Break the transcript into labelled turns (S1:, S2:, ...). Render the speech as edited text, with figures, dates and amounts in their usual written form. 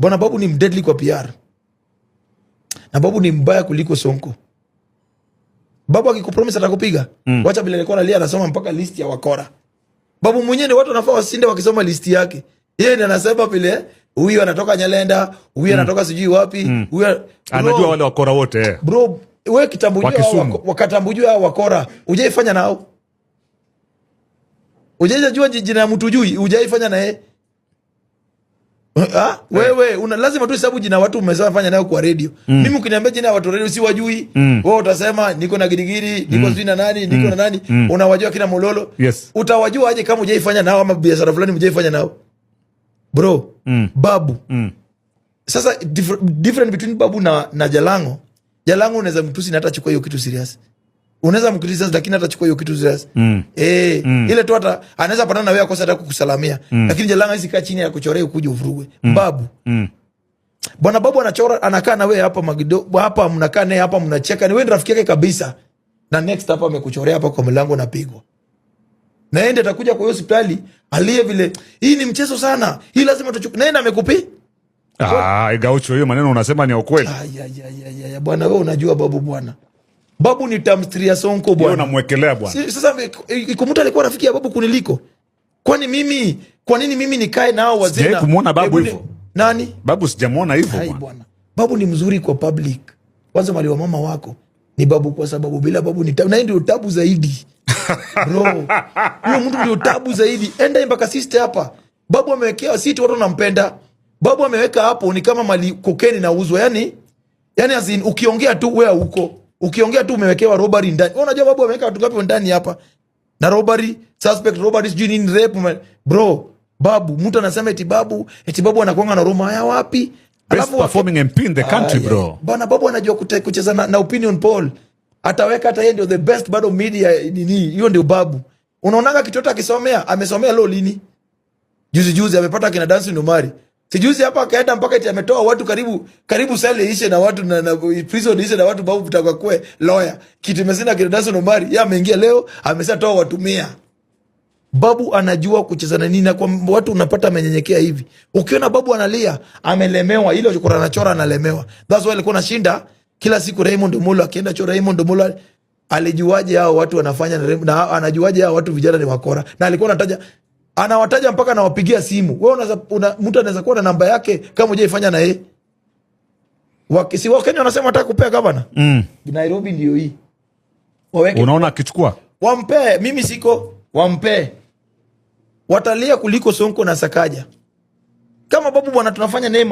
S1: Bwana, Babu ni mdeadly kwa PR na Babu ni mbaya kuliko Sonko. Babu akikupromise atakupiga. Wacha vile alikuwa analia, anasoma mpaka list ya wakora. Babu mwenyewe ni watu wanafaa wasinde wakisoma list yake. Yeye ndiye anasema vile huyu anatoka Nyalenda, huyu anatoka sijui wapi, huyu.
S2: Anajua wale wakora wote, eh.
S1: Bro, we kitambo
S2: Wa
S1: ujue hao
S2: Kisumu.
S1: Wakatambo ujue hao wakora, ujaifanya nao? Ujaijua jina ya mtu jui, ujaifanya naye? Ah, wewe una lazima tu hesabu jina watu umefanya nayo kwa radio. Mimi ukiniambia jina ya watu radio si wajui. Wewe utasema niko na Girigiri, niko sijui na nani, niko na nani. Unawajua kina Mololo. Utawajua aje kama hujaifanya nao ama biashara fulani hujaifanya nao, bro? Babu, sasa different between Babu na Jalango, Jalango unaweza mtusi na hatachukua hiyo kitu serious. Unaweza mcriticize lakini hatachukua hiyo kitu serious. Eh, ile tu hata anaweza patana na wewe akosa hata kukusalamia. Lakini Jalango hizi kaa chini ya kuchorea ukuje uvurugwe. Babu, bwana, Babu anachora, anakaa na wewe hapa Magido hapa, mnakaa naye hapa, mnacheka, ni wewe ndio rafiki yake kabisa, na next hapa amekuchorea hapa kwa mlango napigwa na yeye ndiye atakuja kwa hiyo hospitali aliye vile, hii ni mchezo sana, hii lazima tuchukue, na yeye ndiye amekupi.
S2: Ah, Gaucho, hiyo maneno unasema ni ya ukweli?
S1: Ay, ay, ay, ay, ay, bwana, wewe unajua Babu, bwana. Babu ni times three ya Sonko,
S2: Hiyo
S1: bwana.
S2: Unamwekelea, bwana.
S1: Si, sasa Ikumuta alikuwa rafiki ya Babu kuniliko. Kwani mimi, kwa nini mimi nikae nao wazee?
S2: Sijawahi kumuona Babu
S1: Hebu
S2: hivyo.
S1: Nani?
S2: Babu sijamuona hivyo,
S1: Hai
S2: bwana.
S1: Bwana. Babu ni mzuri kwa public. Kwanza mali wa mama wako ni Babu kwa sababu bila Babu ni tabu. Na yeye ndio tabu zaidi. Bro, huyo mtu ndio tabu zaidi. Enda mpaka sister hapa. Babu amewekea siti, watu wanampenda. Babu ameweka hapo ni kama mali cocaine inauzwa. Yani as in, ukiongea tu wewe huko. Ukiongea tu umewekewa robbery ndani. Wewe unajua Babu ameweka watu ngapi ndani hapa? Na robbery, suspect robbery, sijui nini, rape. Bro, Babu, mtu anasema eti Babu anakuanga na Roma haya wapi?
S2: Best
S1: Alafu
S2: performing MP in the country,
S1: Ah,
S2: bro.
S1: yeah. Bwana, Babu anajua kucheza na opinion poll. Ataweka hata yeye ndio the best bado media nini. Hiyo ndio Babu. Unaonaga kitoto akisomea, amesomea law lini? Juzi juzi amepata kina Dansi Numari. Sijuzi hapa akaenda mpaka eti ametoa watu karibu karibu sele ishe na watu na prison ishe na watu, Babu kutaka kwe lawyer. Kitu imesina kina Dansi Numari, yeye ameingia leo ameshatoa watu 100. Babu anajua kucheza na nini, na kwa watu unapata amenyenyekea hivi. Ukiona Babu analia, amelemewa, ile chokora anachora analemewa. That's why alikuwa anashinda kila siku Raymond Omolo akienda cho. Raymond Omolo alijuaje hao watu wanafanya na anajuaje hao watu vijana ni wakora? Na alikuwa anataja, anawataja mpaka anawapigia simu. Wewe unaweza mtu anaweza kuwa na namba yake kama hujaifanya na yeye. Si Wakenya wanasema wataka kupea gavana. Nairobi ndio hii. Waweke
S2: Unaona akichukua?
S1: Wampee, mimi siko, wampee, watalia kuliko Sonko na Sakaja. Kama Babu, bwana, tunafanya naye.